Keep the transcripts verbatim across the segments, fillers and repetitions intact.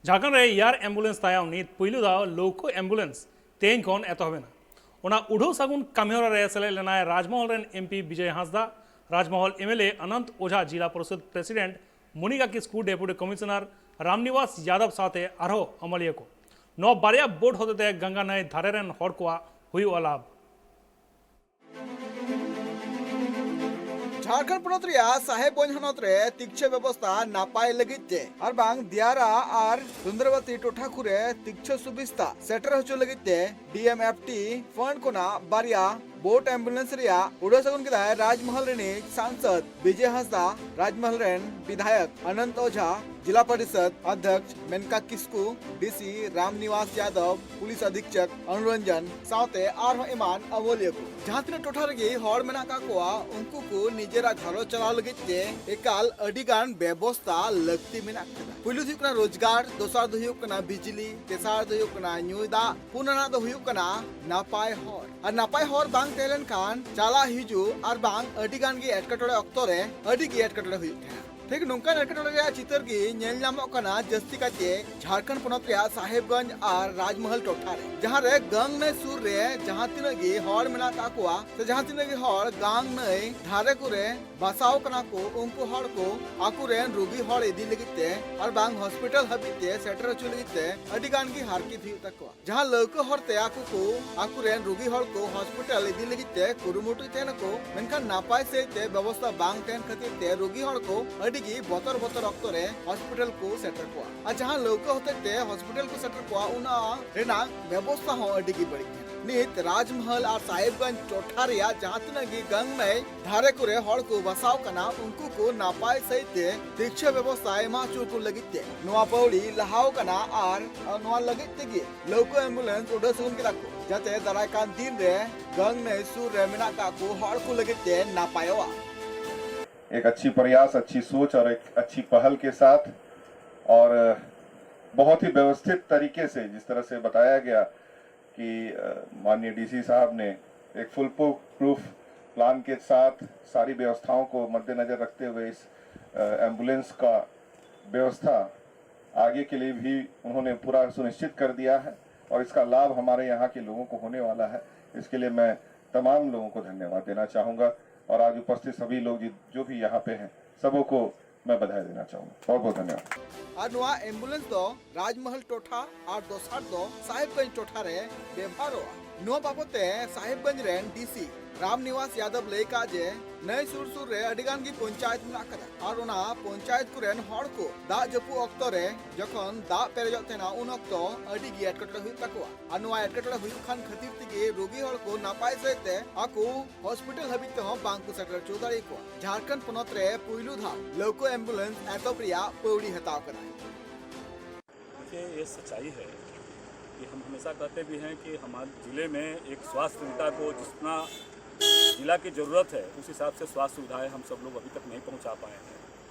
ᱡᱷᱟᱲᱠᱷᱚᱸᱰ ᱨᱮ air ambulance ᱛᱟᱭᱚᱢ ᱱᱤᱛ ᱯᱩᱭᱞᱩ ᱫᱷᱟᱣ ᱞᱟᱹᱣᱠᱟᱹ ᱮᱢᱵᱩᱞᱮᱱᱥ ᱛᱮᱦᱮᱧ ᱠᱷᱚᱱ ᱮᱛᱚᱦᱚᱵ ᱮᱱᱟ᱾ ᱚᱱᱟ ᱩᱰᱷᱟᱹᱣ ᱥᱟᱹᱜᱩᱱ ᱠᱟᱹᱢᱤᱦᱚᱨᱟ ᱨᱮ ᱥᱮᱞᱮᱫ ᱞᱮᱱᱟᱭ ᱨᱟᱡᱽᱢᱚᱦᱚᱞ ᱨᱮᱱ ᱮᱢᱯᱤ ᱵᱤᱡᱚᱭ ᱦᱟᱸᱥᱫᱟ, ᱨᱟᱡᱽᱢᱚᱦᱚᱞ ᱮᱢᱮᱞᱮ ᱚᱱᱚᱱᱛ ᱳᱡᱷᱟ, ᱡᱤᱞᱟ ᱯᱚᱨᱤᱥᱚᱫ ᱯᱨᱮᱥᱤᱰᱮᱱᱴ ᱢᱚᱱᱤᱠᱟ ᱠᱤᱥᱠᱩ, ᱰᱮᱯᱩᱴᱤ ᱠᱚᱢᱤᱥᱚᱱᱟᱨ ᱨᱟᱢᱱᱤᱵᱟᱥ ᱭᱟᱫᱚᱵ ᱥᱟᱶᱛᱮ ᱟᱨᱦᱚᱸ ᱟᱹᱢᱟᱹᱞᱤᱭᱟᱹ ᱠᱚ᱾ ᱱᱚᱣᱟ ᱵᱟᱨᱭᱟ ᱵᱳᱴ ᱦᱚᱛᱮᱛᱮ ᱜᱚᱝᱜᱟ ᱱᱟᱹᱭ ᱫᱷᱟᱨᱮ ᱨᱮᱱ ᱦᱚᱲ ᱠᱚᱣᱟᱜ ᱦᱩᱭᱩᱜᱼᱟ ᱞᱟᱵᱷ᱾ ᱡᱷᱟᱲᱠᱷᱚᱸᱰ ᱯᱚᱱᱚᱛ ᱨᱮᱭᱟᱜ ᱥᱟᱦᱮᱵᱽᱜᱚᱸᱡᱽ ᱦᱚᱱᱚᱛ ᱨᱮ ᱛᱤᱠᱪᱷᱟᱹ ᱵᱮᱵᱚᱥᱛᱷᱟ ᱱᱟᱯᱟᱭ ᱞᱟᱹᱜᱤᱫ ᱛᱮ ᱟᱨ ᱵᱟᱝ ᱫᱤᱭᱟᱨᱟ ᱟᱨ ᱥᱩᱱᱫᱨᱟᱵᱟᱛᱤ ᱴᱚᱴᱷᱟ ᱠᱚᱨᱮ ᱛᱤᱠᱪᱷᱟᱹ ᱥᱩᱵᱤᱥᱛᱟ ᱥᱮᱴᱮᱨ ᱦᱚᱪᱚ ᱞᱟᱹᱜᱤᱫ ᱛᱮ ᱰᱤ ᱮᱢ ᱮᱯᱷ ᱴᱤ ᱯᱷᱟᱱᱰ ᱠᱷᱚᱱᱟᱜ ᱵᱟᱨᱭᱟ ᱵᱳᱴ ᱮᱢᱵᱩᱞᱮᱱᱥ ᱨᱮᱭᱟᱜ ᱩᱰᱟᱹᱣ ᱥᱟᱹᱜᱩᱱ ᱠᱮᱫᱟᱭ ᱨᱟᱡᱽᱢᱚᱦᱚᱞ ᱨᱤᱱᱤᱡ ᱥᱟᱝᱥᱚᱫ ᱵᱤᱡᱚᱭ ᱦᱟᱸᱥᱫᱟ, ᱨᱟᱡᱽᱢᱚᱦᱚᱞ ᱨᱮᱱ ᱵᱤᱫᱷᱟᱭᱚᱠ ᱚᱱᱚᱱᱛ ᱳᱡᱷᱟ, ᱡᱤᱞᱟ ᱯᱚᱨᱤᱥᱚᱫ ᱚᱫᱷᱭᱚᱠᱥ ᱢᱮᱱᱠᱟ ᱠᱤᱥᱠᱩ, ᱰᱤ ᱥᱤ ᱨᱟᱢ ᱱᱤᱣᱟᱥ ᱭᱟᱫᱚᱵ, ᱯᱩᱞᱤᱥ ᱚᱫᱷᱤᱠᱪᱷᱚᱠ ᱚᱱᱩᱨᱚᱧᱡᱚᱱ ᱥᱟᱶᱛᱮ ᱟᱨᱦᱚᱸ ᱮᱢᱟᱱ ᱟᱹᱢᱟᱹᱞᱤᱭᱟᱹ ᱠᱚ᱾ ᱡᱟᱦᱟᱸ ᱛᱤᱱᱟᱹᱜ ᱴᱚᱴᱷᱟ ᱨᱮᱜᱮ ᱦᱚᱲ ᱢᱮᱱᱟᱜ ᱠᱟᱜ ᱠᱚᱣᱟ, ᱩᱱᱠᱩ ᱠᱚ ᱱᱤᱡᱮᱨᱟᱜ ᱜᱷᱟᱨᱚᱸᱡᱽ ᱪᱟᱞᱟᱣ ᱞᱟᱹᱜᱤᱫ ᱛᱮ ᱮᱠᱟᱞ ᱟᱹᱰᱤ ᱜᱟᱱ ᱵᱮᱵᱚᱥᱛᱟ ᱞᱟᱹᱠᱛᱤ ᱢᱮᱱᱟᱜ ᱠᱟᱫᱟ᱾ ᱯᱩᱭᱞᱩ ᱫᱚ ᱦᱩᱭᱩᱜ ᱠᱟᱱᱟ ᱨᱳᱡᱽᱜᱟᱨ, ᱫᱚᱥᱟᱨ ᱫᱚ ᱦᱩᱭᱩᱜ ᱠᱟᱱᱟ ᱵᱤᱡᱽᱞᱤ, ᱛᱮᱥᱟᱨ ᱫᱚ ᱦᱩᱭᱩᱜ ᱠᱟᱱᱟ ᱧᱩᱭ ᱫᱟᱜ, ᱯᱩᱱ ᱟᱱᱟᱜ ᱫᱚ ᱦᱩᱭᱩᱜ ᱠᱟᱱᱟ ᱱᱟᱯᱟᱭ ᱦᱚᱨ᱾ ᱟᱨ ᱱᱟᱯᱟᱭ ᱦᱚᱨ ᱵᱟᱝ ᱛᱟᱦᱮᱸ ᱞᱮᱱᱠᱷᱟᱱ ᱪᱟᱞᱟᱜ ᱦᱤᱡᱩᱜ ᱟᱨ ᱵᱟᱝ ᱟᱹᱰᱤ ᱜᱟᱱ ᱜᱮ ᱮᱴᱠᱮᱴᱚᱬᱮ ᱚᱠᱛᱚ ᱨᱮ ᱟᱹᱰᱤ ᱜᱮ ᱮᱴᱠᱮᱴᱚᱬᱮ ᱦᱩᱭᱩᱜ ᱛᱟᱦᱮᱸᱱᱟ᱾ ᱴᱷᱤᱠ ᱱᱚᱝᱠᱟᱱ ᱮᱴᱠᱮᱴᱚᱬᱮ ᱨᱮᱭᱟᱜ ᱪᱤᱛᱟᱹᱨ ᱜᱮ ᱧᱮᱞ ᱧᱟᱢᱚᱜ ᱠᱟᱱᱟ ᱡᱟᱹᱥᱛᱤ ᱠᱟᱭᱛᱮ ᱡᱷᱟᱲᱠᱷᱚᱸᱰ ᱯᱚᱱᱚᱛ ᱨᱮᱭᱟᱜ ᱥᱟᱦᱮᱵᱽᱜᱚᱸᱡᱽ ᱟᱨ ᱨᱟᱡᱽᱢᱚᱦᱚᱞ ᱴᱚᱴᱷᱟ ᱨᱮ, ᱡᱟᱦᱟᱸ ᱨᱮ ᱜᱟᱝ ᱱᱟᱹᱭ ᱥᱩᱨ ᱨᱮ ᱡᱟᱦᱟᱸ ᱛᱤᱱᱟᱹᱜ ᱜᱮ ᱦᱚᱲ ᱢᱮᱱᱟᱜ ᱠᱟᱜ ᱠᱚᱣᱟ ᱥᱮ ᱡᱟᱦᱟᱸ ᱛᱤᱱᱟᱹᱜ ᱜᱮ ᱦᱚᱲ ᱜᱟᱝ ᱱᱟᱹᱭ ᱫᱷᱟᱨᱮ ᱠᱚᱨᱮ ᱵᱟᱥᱟᱣ ᱠᱟᱱᱟ ᱠᱚ, ᱩᱱᱠᱩ ᱦᱚᱲ ᱠᱚ ᱟᱠᱚᱨᱮᱱ ᱨᱩᱜᱤ ᱦᱚᱲ ᱤᱫᱤ ᱞᱟᱹᱜᱤᱫ ᱛᱮ ᱟᱨ ᱵᱟᱝ ᱦᱚᱥᱯᱤᱴᱟᱞ ᱦᱟᱹᱵᱤᱡ ᱛᱮ ᱥᱮᱴᱮᱨ ᱦᱚᱪᱚ ᱞᱟᱹᱜᱤᱫ ᱛᱮ ᱟᱹᱰᱤ ᱜᱟᱱ ᱜᱮ ᱦᱟᱨᱠᱮᱛ ᱦᱩᱭᱩᱜ ᱛᱟᱠᱚᱣᱟ᱾ ᱡᱟᱦᱟᱸ ᱞᱟᱹᱣᱠᱟᱹ ᱦᱚᱨᱛᱮ ᱟᱠᱚ ᱠᱚ ᱟᱠᱚᱨᱮᱱ ᱨᱩᱜᱤ ᱦᱚᱲ ᱠᱚ ᱦᱚᱥᱯᱤᱴᱟᱞ ᱤᱫᱤ ᱞᱟᱹᱜᱤᱫ ᱛᱮ ᱠᱩᱨᱩᱢᱩᱴᱩᱭ ᱛᱟᱦᱮᱱᱟᱠᱚ, ᱢᱮᱱᱠᱷᱟᱱ ᱱᱟᱯᱟᱭ ᱥᱟᱹᱦᱤᱡ ᱛᱮ ᱵᱮᱵᱚᱥᱛᱷᱟ ᱵᱟᱝ ᱛᱟᱦᱮᱱ ᱠᱷᱟᱹᱛᱤᱨ ᱛᱮ ᱨᱩᱜᱤ ᱦᱚᱲ ᱠᱚ ᱟᱹᱰᱤ ᱜᱮ ᱵᱚᱛᱚᱨ ᱵᱚᱛᱚᱨ ᱚᱠᱛᱚ ᱨᱮ ᱦᱚᱥᱯᱤᱴᱟᱞ ᱠᱚ ᱥᱮᱴᱮᱨ ᱠᱚᱣᱟ᱾ ᱟᱨ ᱡᱟᱦᱟᱸ ᱞᱟᱹᱣᱠᱟᱹ ᱦᱚᱛᱮᱡ ᱛᱮ ᱦᱚᱥᱯᱤᱴᱟᱞ ᱠᱚ ᱥᱮᱴᱮᱨ ᱠᱚᱣᱟ, ᱚᱱᱟ ᱨᱮᱱᱟᱜ ᱵᱮᱵᱚᱥᱛᱷᱟ ᱦᱚᱸ ᱟᱹᱰᱤ ᱜᱮ ᱵᱟᱹᱲᱤᱡ ᱜᱮᱭᱟ᱾ ᱱᱤᱛ ᱨᱟᱡᱽᱢᱚᱦᱚᱞ ᱟᱨ ᱥᱟᱦᱮᱵᱽᱜᱚᱸᱡᱽ ᱴᱚᱴᱷᱟ ᱨᱮᱭᱟᱜ ᱡᱟᱦᱟᱸ ᱛᱤᱱᱟᱹᱜ ᱜᱮ ᱜᱟᱝ ᱱᱟᱹᱭ ᱫᱷᱟᱨᱮ ᱠᱚᱨᱮ ᱦᱚᱲ ᱠᱚ ᱵᱟᱥᱟᱣ ᱠᱟᱱᱟ, ᱩᱱᱠᱩ ᱠᱚ ᱱᱟᱯᱟᱭ ᱥᱟᱹᱦᱤᱡ ᱛᱮ ᱛᱤᱠᱪᱷᱟᱹ ᱵᱮᱵᱚᱥᱛᱷᱟ ᱮᱢᱟ ᱦᱚᱪᱚ ᱠᱚ ᱞᱟᱹᱜᱤᱫ ᱛᱮ ᱱᱚᱣᱟ ᱯᱟᱹᱣᱲᱤ ᱞᱟᱦᱟᱣ ᱠᱟᱱᱟ᱾ ᱟᱨ ᱱᱚᱣᱟ ᱞᱟᱹᱜᱤᱫ ᱛᱮᱜᱮ ᱞᱟᱹᱣᱠᱟᱹ ᱮᱢᱵᱩᱞᱮᱱᱥ ᱩᱰᱟᱹᱣ ᱥᱟᱹᱜᱩᱱ ᱠᱮᱫᱟ ᱠᱚ, ᱡᱟᱛᱮ ᱫᱟᱨᱟᱭ ᱠᱟᱱ ᱫᱤᱱ ᱨᱮ ᱜᱟᱝ ᱱᱟᱹᱭ ᱥᱩᱨ ᱨᱮ ᱢᱮᱱᱟᱜ ᱠᱟᱜ ᱠᱚ ᱦᱚᱲ ᱠᱚ ᱞᱟᱹᱜᱤᱫ ᱛᱮ ᱱᱟᱯᱟᱭᱚᱜᱼᱟ᱾ एक अच्छी प्रयास, अच्छी सोच और एक अच्छी पहल के साथ और बहुत ही व्यवस्थित तरीके से, जिस तरह से बताया गया कि, अ, माननीय डीसी साहब ने एक फुल प्रूफ प्लान के साथ सारी व्यवस्थाओं को मद्देनज़र रखते हुए इस, अ, एम्बुलेंस का व्यवस्था आगे के लिए भी उन्होंने पूरा सुनिश्चित कर दिया है और इसका लाभ हमारे यहाँ के लोगों को होने वाला है। इसके लिए मैं तमाम लोगों को धन्यवाद देना चाहूँगा और आज उपस्थित सभी लोग जि-, जो भी यहाँ पे हैं, सबों को मैं बधाई देना चाहूँगा। बहुत बहुत धन्यवाद। ᱟᱨ ᱱᱚᱣᱟ ᱮᱢᱵᱩᱞᱮᱱᱥ ᱫᱚ ᱨᱟᱡᱽᱢᱚᱦᱚᱞ ᱴᱚᱴᱷᱟ ᱟᱨ ᱫᱚᱥᱟᱨ ᱫᱚ ᱥᱟᱦᱮᱵᱽᱜᱚᱸᱡᱽ ᱴᱚᱴᱷᱟ ᱨᱮ ᱵᱮᱵᱷᱟᱨᱚᱜᱼᱟ᱾ ᱱᱚᱣᱟ ᱵᱟᱵᱚᱫ ᱛᱮ ᱥᱟᱦᱮᱵᱽᱜᱚᱸᱡᱽ ᱨᱮᱱ ᱰᱤᱥᱤ ᱨᱟᱢ ᱱᱤᱣᱟᱥ ᱭᱟᱫᱚᱵ ᱞᱟᱹᱭ ᱠᱟᱜ ᱡᱮ ᱱᱟᱹᱭ ᱥᱩᱨ ᱥᱩᱨ ᱨᱮ ᱟᱹᱰᱤ ᱜᱟᱱ ᱜᱮ ᱯᱚᱧᱪᱟᱭᱮᱛ ᱢᱮᱱᱟᱜ ᱟᱠᱟᱫᱟ ᱟᱨ ᱚᱱᱟ ᱯᱚᱧᱪᱟᱭᱮᱛ ᱠᱚᱨᱮᱱ ᱦᱚᱲ ᱠᱚ ᱫᱟᱜ ᱡᱟᱹᱯᱩᱫ ᱚᱠᱛᱚ ᱨᱮ ᱡᱚᱠᱷᱚᱱ ᱫᱟᱜ ᱯᱮᱨᱮᱡᱚᱜ ᱛᱟᱦᱮᱱᱟ ᱩᱱ ᱚᱠᱛᱚ ᱟᱹᱰᱤ ᱜᱮ ᱮᱴᱠᱮᱴᱚᱬᱮ ᱦᱩᱭᱩᱜ ᱛᱟᱠᱚᱣᱟ ᱟᱨ ᱱᱚᱣᱟ ᱮᱴᱠᱮᱴᱚᱬᱮ ᱦᱩᱭᱩᱜ ᱠᱟᱱ ᱠᱷᱟᱹᱛᱤᱨ ᱛᱮᱜᱮ ᱨᱳᱜᱤ ᱦᱚᱲ ᱠᱚ ᱱᱟᱯᱟᱭ ᱥᱟᱹᱦᱤᱡ ᱛᱮ ᱟᱠᱚ ᱦᱚᱥᱯᱤᱴᱟᱞ ᱦᱟᱹᱵᱤᱡ ᱛᱮᱦᱚᱸ ᱵᱟᱝ ᱠᱚ ᱥᱮᱴᱮᱨ ᱦᱚᱪᱚ ᱫᱟᱲᱮᱭᱟᱠᱚᱣᱟ᱾ ᱡᱷᱟᱲᱠᱷᱚᱸᱰ ᱯᱚᱱᱚᱛ ᱨᱮ ᱯᱩᱭᱞᱩ ᱫᱷᱟᱣ ᱞᱟᱹᱣᱠᱟᱹ ᱮᱢᱵᱩᱞᱮᱱᱥ ᱮᱛᱚᱦᱚᱵ ᱨᱮᱭᱟᱜ ᱯᱟᱹᱣᱲᱤ ᱦᱟᱛᱟᱣ ᱠᱟᱱᱟ᱾ देखिए, ये सच्चाई है कि हम हमेशा कहते भी हैं कि हमारे जिले में एक स्वास्थ्य सुविधा को जितना जिला की ज़रूरत है, उस हिसाब से स्वास्थ्य सुविधाएं हम सब लोग अभी तक नहीं पहुंचा पाए हैं।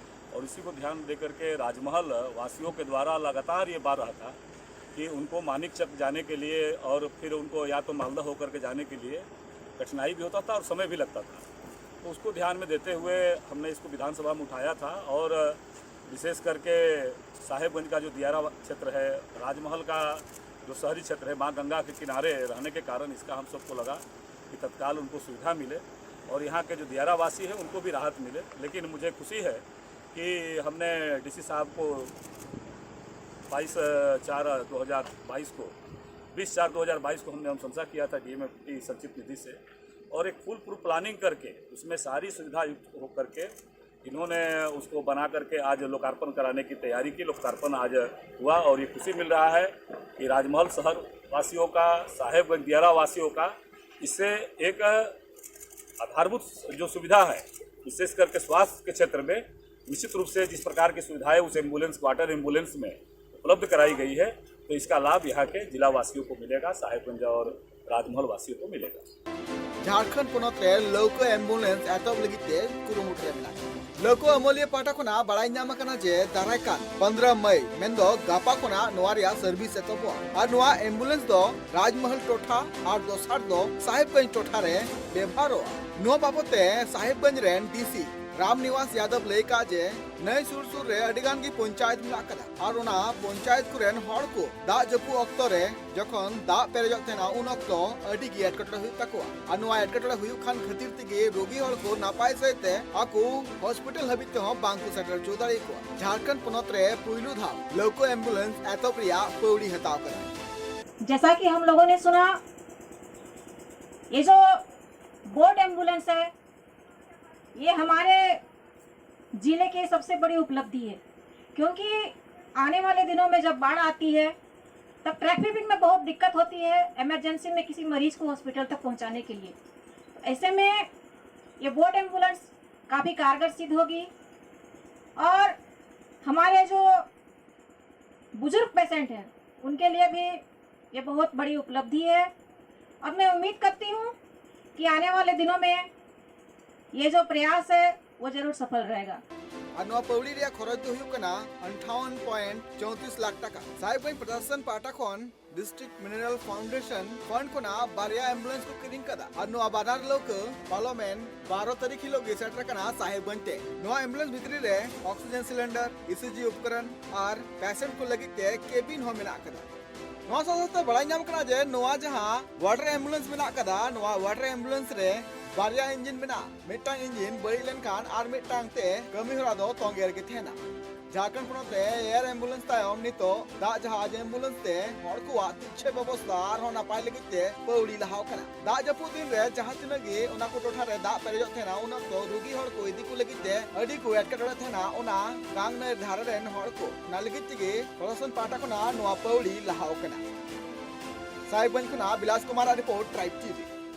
और इसी को ध्यान दे करके राजमहल वासियों के द्वारा लगातार ये बार रहा था कि उनको मानिक चक जाने के लिए और फिर उनको या तो मालदा होकर के जाने के लिए कठिनाई भी होता था और समय भी लगता था। तो उसको ध्यान में देते हुए हमने इसको विधानसभा में उठाया था और विशेष करके साहेबगंज का जो दियारा क्षेत्र है, राजमहल का जो शहरी क्षेत्र है, माँ गंगा के किनारे रहने के कारण इसका हम सबको लगा कि तत्काल उनको सुविधा मिले और यहाँ के जो दियारा वासी हैं उनको भी राहत मिले। लेकिन मुझे खुशी है कि हमने डीसी साहब को बाईस चार दो हज़ार बाईस को, बीस चार दो हज़ार बाईस को हमने अनुशंसा किया था डीएमएफ की संचित निधि से, और एक फुल प्रूफ प्लानिंग करके उसमें सारी सुविधा युक्त होकर के इन्होंने उसको बना करके आज लोकार्पण कराने की तैयारी की। लोकार्पण आज हुआ और ये खुशी मिल रहा है कि राजमहल शहर वासियों का, साहेबगंज दियारा वासियों का इससे एक आधारभूत जो सुविधा है, विशेष करके स्वास्थ्य के क्षेत्र में निश्चित रूप से जिस प्रकार की सुविधाएं उस एम्बुलेंस, वाटर एम्बुलेंस में उपलब्ध कराई गई है, तो इसका लाभ यहाँ के जिला वासियों को मिलेगा, साहेबगंज और राजमहल वासियों को मिलेगा। ᱡᱷᱟᱲᱠᱷᱚᱸᱰ ᱯᱚᱱᱚᱛ ᱨᱮ ᱞᱟᱹᱣᱠᱟᱹ ᱮᱢᱵᱩᱞᱮᱱᱥ ᱮᱛᱚᱦᱚᱵ ᱞᱟᱹᱜᱤᱫ ᱛᱮ ᱠᱩᱨᱩᱢᱩᱴᱩ ᱨᱮ ᱢᱮᱱᱟᱜᱼᱟ᱾ ᱞᱟᱹᱣᱠᱟᱹ ᱟᱹᱢᱟᱹᱞᱤᱭᱟᱹ ᱯᱟᱦᱴᱟ ᱠᱷᱚᱱᱟᱜ ᱵᱟᱲᱟᱭ ᱧᱟᱢ ᱟᱠᱟᱱᱟ ᱡᱮ ᱫᱟᱨᱟᱭ ᱠᱟᱱ ᱯᱚᱱᱫᱽᱨᱚ ᱢᱟᱹᱭ ᱢᱮᱱᱫᱚ ᱜᱟᱯᱟ ᱠᱷᱚᱱᱟᱜ ᱱᱚᱣᱟ ᱨᱮᱭᱟᱜ ᱥᱟᱨᱵᱷᱤᱥ ᱮᱛᱚᱦᱚᱵᱚᱜᱼᱟ ᱟᱨ ᱱᱚᱣᱟ ᱮᱢᱵᱩᱞᱮᱱᱥ ᱫᱚ ᱨᱟᱡᱽᱢᱚᱦᱚᱞ ᱴᱚᱴᱷᱟ ᱟᱨ ᱫᱚᱥᱟᱨ ᱫᱚ ᱥᱟᱦᱮᱵᱽᱜᱚᱸᱡᱽ ᱴᱚᱴᱷᱟ ᱨᱮ ᱵᱮᱵᱷᱟᱨᱚᱜᱼᱟ᱾ ᱱᱚᱣᱟ ᱵᱟᱵᱚᱫ ᱛᱮ ᱥᱟᱦᱮᱵᱽᱜᱚᱸᱡᱽ ᱨᱮᱱ ᱰᱤᱥᱤ ᱨᱟᱢ ᱱᱤᱣᱟᱥ ᱭᱟᱫᱚᱵ ᱞᱟᱹᱭ ᱠᱟᱜ ᱡᱮ ᱱᱟᱹᱭ ᱥᱩᱨ ᱥᱩᱨ ᱨᱮ ᱟᱹᱰᱤ ᱜᱟᱱ ᱜᱮ ᱯᱚᱧᱪᱟᱭᱮᱛ ᱢᱮᱱᱟᱜ ᱠᱟᱫᱟ ᱟᱨ ᱚᱱᱟ ᱯᱚᱧᱪᱟᱭᱮᱛ ᱠᱚᱨᱮᱱ ᱦᱚᱲ ᱠᱚ ᱫᱟᱜ ᱡᱟᱹᱯᱩᱫ ᱚᱠᱛᱚ ᱨᱮ ᱡᱚᱠᱷᱚᱱ ᱫᱟᱜ ᱯᱮᱨᱮᱡᱚᱜ ᱛᱟᱦᱮᱱᱟ ᱩᱱ ᱚᱠᱛᱚ ᱟᱹᱰᱤ ᱜᱮ ᱮᱴᱠᱮᱴᱚᱬᱮ ᱦᱩᱭᱩᱜ ᱛᱟᱠᱚᱣᱟ ᱟᱨ ᱱᱚᱣᱟ ᱮᱴᱠᱮᱴᱚᱬᱮ ᱦᱩᱭᱩᱜ ᱠᱷᱟᱱ ᱠᱷᱟᱹᱛᱤᱨ ᱛᱮᱜᱮ ᱨᱳᱜᱤ ᱦᱚᱲ ᱠᱚ ᱱᱟᱯᱟᱭ ᱥᱟᱹᱦᱤᱡ ᱛᱮ ᱟᱠᱚ ᱦᱚᱥᱯᱤᱴᱟᱞ ᱦᱟᱹᱵᱤᱡ ᱛᱮᱦᱚᱸ ᱵᱟᱝ ᱠᱚ ᱥᱮᱴᱮᱨ ᱦᱚᱪᱚ ᱫᱟᱲᱮᱭᱟᱠᱚᱣᱟ᱾ ᱡᱷᱟᱲᱠᱷᱚᱸᱰ ᱯᱚᱱᱚᱛ ᱨᱮ ᱯᱩᱭᱞᱩ ᱫᱷᱟᱣ ᱞᱟᱹᱣᱠᱟᱹ ᱮᱢᱵᱩᱞᱮᱱᱥ ᱮᱛᱚᱦᱚᱵ ᱨᱮᱭᱟᱜ ᱯᱟᱹᱣᱲᱤ ᱦᱟᱛᱟᱣ ᱠᱟᱱᱟ᱾ जैसा कि हम लोगों ने सुना, ये जो बोट एम्बुलेंस है, ये हमारे जिले की सबसे बड़ी उपलब्धि है, क्योंकि आने वाले दिनों में जब बाढ़ आती है, तब ट्रैफिक में बहुत दिक्कत होती है इमरजेंसी में किसी मरीज को हॉस्पिटल तक पहुंचाने के लिए। तो ऐसे में ये बोट एम्बुलेंस काफ़ी कारगर सिद्ध होगी और हमारे जो बुजुर्ग पेशेंट हैं, उनके लिए भी ये बहुत बड़ी उपलब्धि है और मैं उम्मीद करती हूँ कि आने वाले दिनों में ये जो प्रयास है, वो जरूर सफल रहेगा। ᱟᱨ ᱱᱚᱣᱟ ᱯᱟᱹᱣᱲᱤ ᱨᱮᱭᱟᱜ ᱠᱷᱚᱨᱚᱪ ᱫᱚ ᱦᱩᱭᱩᱜ ᱠᱟᱱᱟ ᱟᱴᱷᱟᱣᱚᱱ ᱯᱚᱭᱮᱱᱴ ᱪᱳᱭᱛᱨᱤᱥ ᱞᱟᱠᱷ ᱴᱟᱠᱟ᱾ ᱥᱟᱦᱮᱵᱽᱜᱚᱸᱡᱽ ᱯᱨᱚᱥᱟᱥᱚᱱ ᱯᱟᱦᱴᱟ ᱠᱷᱚᱱ ᱰᱤᱥᱴᱨᱤᱠᱴ ᱢᱤᱱᱟᱨᱟᱞ ᱯᱷᱟᱣᱩᱱᱰᱮᱥᱚᱱ ᱯᱷᱟᱱᱰ ᱠᱷᱚᱱᱟᱜ ᱵᱟᱨᱭᱟ ᱮᱢᱵᱩᱞᱮᱱᱥ ᱠᱚ ᱠᱤᱨᱤᱧ ᱠᱟᱫᱟ ᱟᱨ ᱱᱚᱣᱟ ᱵᱟᱱᱟᱨ ᱞᱟᱹᱣᱠᱟᱹ ᱯᱟᱨᱞᱟᱢᱮᱱᱴ ᱵᱟᱨᱚ ᱛᱟᱹᱨᱤᱠᱷ ᱦᱤᱞᱳᱜ ᱜᱮ ᱥᱮᱴᱮᱨ ᱠᱟᱱᱟ ᱥᱟᱦᱮᱵᱽᱜᱚᱸᱡᱽ ᱛᱮ᱾ ᱱᱚᱣᱟ ᱮᱢᱵᱩᱞᱮᱱᱥ ᱵᱷᱤᱛᱨᱤ ᱨᱮ ᱚᱠᱥᱤᱡᱮᱱ ᱥᱤᱞᱤᱱᱰᱟᱨ, ᱤᱥᱤᱡᱤ ᱩᱯᱠᱚᱨᱚᱱ ᱟᱨ ᱯᱮᱥᱮᱱᱴ ᱠᱚ ᱞᱟᱹᱜᱤᱫ ᱛᱮ ᱠᱮᱵᱤᱱ ᱦᱚᱸ ᱢᱮᱱᱟᱜ ᱠᱟᱫᱟ᱾ ᱱᱚᱣᱟ ᱥᱟᱶ ᱥᱟᱶᱛᱮ ᱵᱟᱲᱟᱭ ᱧᱟᱢ ᱠᱟᱱᱟ ᱡᱮ ᱱᱚᱣᱟ ᱡᱟᱦᱟᱸ ᱣᱟᱴᱟᱨ ᱮᱢᱵᱩᱞᱮᱱᱥ ᱢᱮᱱᱟᱜ ᱠᱟᱫᱟ, ᱱᱚᱣᱟ ᱣᱟᱴᱟᱨ ᱮᱢᱵᱩᱞᱮᱱᱥ ᱨᱮ ᱵᱟᱨᱭᱟ ᱤᱧᱡᱤᱱ ᱢᱮᱱᱟᱜᱼᱟ᱾ ᱢᱤᱫᱴᱟᱝ ᱤᱧᱡᱤᱱ ᱵᱟᱹᱲᱤᱡ ᱞᱮᱱᱠᱷᱟᱱ ᱟᱨ ᱢᱤᱫᱴᱟᱝ ᱛᱮ ᱠᱟᱹᱢᱤ ᱦᱚᱨᱟ ᱫᱚ ᱛᱚᱸᱜᱮ ᱨᱮᱜᱮ ᱛᱟᱦᱮᱱᱟ᱾ ᱡᱷᱟᱲᱠᱷᱚᱸᱰ ᱯᱚᱱᱚᱛ ᱨᱮ ᱮᱭᱟᱨ ᱮᱢᱵᱩᱞᱮᱱᱥ ᱛᱟᱭᱚᱢ ᱱᱤᱛᱚᱜ ᱫᱟᱜ ᱡᱟᱦᱟᱡᱽ ᱮᱢᱵᱩᱞᱮᱱᱥ ᱛᱮ ᱦᱚᱲ ᱠᱚᱣᱟᱜ ᱛᱤᱪᱷᱮ ᱵᱮᱵᱚᱥᱛᱷᱟ ᱟᱨᱦᱚᱸ ᱱᱟᱯᱟᱭ ᱞᱟᱹᱜᱤᱫ ᱛᱮ ᱯᱟᱹᱣᱲᱤ ᱞᱟᱦᱟᱣ ᱠᱟᱱᱟ᱾ ᱫᱟᱜ ᱡᱟᱹᱯᱩᱫ ᱫᱤᱱ ᱨᱮ ᱡᱟᱦᱟᱸ ᱛᱤᱱᱟᱹᱜ ᱜᱮ ᱚᱱᱟ ᱠᱚ ᱴᱚᱴᱷᱟ ᱨᱮ ᱫᱟᱜ ᱯᱮᱨᱮᱡᱚᱜ ᱛᱟᱦᱮᱱᱟ, ᱩᱱ ᱚᱠᱛᱚ ᱨᱩᱜᱤ ᱦᱚᱲ ᱠᱚ ᱤᱫᱤ ᱠᱚ ᱞᱟᱹᱜᱤᱫ ᱛᱮ ᱟᱹᱰᱤ ᱠᱚ ᱮᱴᱠᱮᱴᱚᱬᱮ ᱛᱟᱦᱮᱱᱟ ᱚᱱᱟ ᱜᱟᱝ ᱱᱟᱹᱭ ᱫᱷᱟᱨᱮ ᱨᱮᱱ ᱦᱚᱲ ᱠᱚ᱾ ᱚᱱᱟ ᱞᱟᱹᱜᱤᱫ ᱛᱮᱜᱮ ᱯᱨᱚᱥᱟᱥᱚᱱ ᱯᱟᱦᱴᱟ ᱠᱷᱚᱱᱟᱜ ᱱᱚᱣᱟ ᱯᱟᱹᱣᱲᱤ ᱞᱟᱦᱟᱣ ᱠᱟᱱᱟ᱾ ᱥᱟᱦᱮᱵᱽᱜᱚᱸᱡᱽ ᱠᱷᱚᱱᱟᱜ ᱵᱤᱞᱟᱥ ᱠᱩᱢᱟᱨ ᱟᱜ ᱨᱤᱯᱳᱨᱴ, ᱴᱨᱟᱭᱤᱵᱽ ᱴᱤᱵᱷᱤ᱾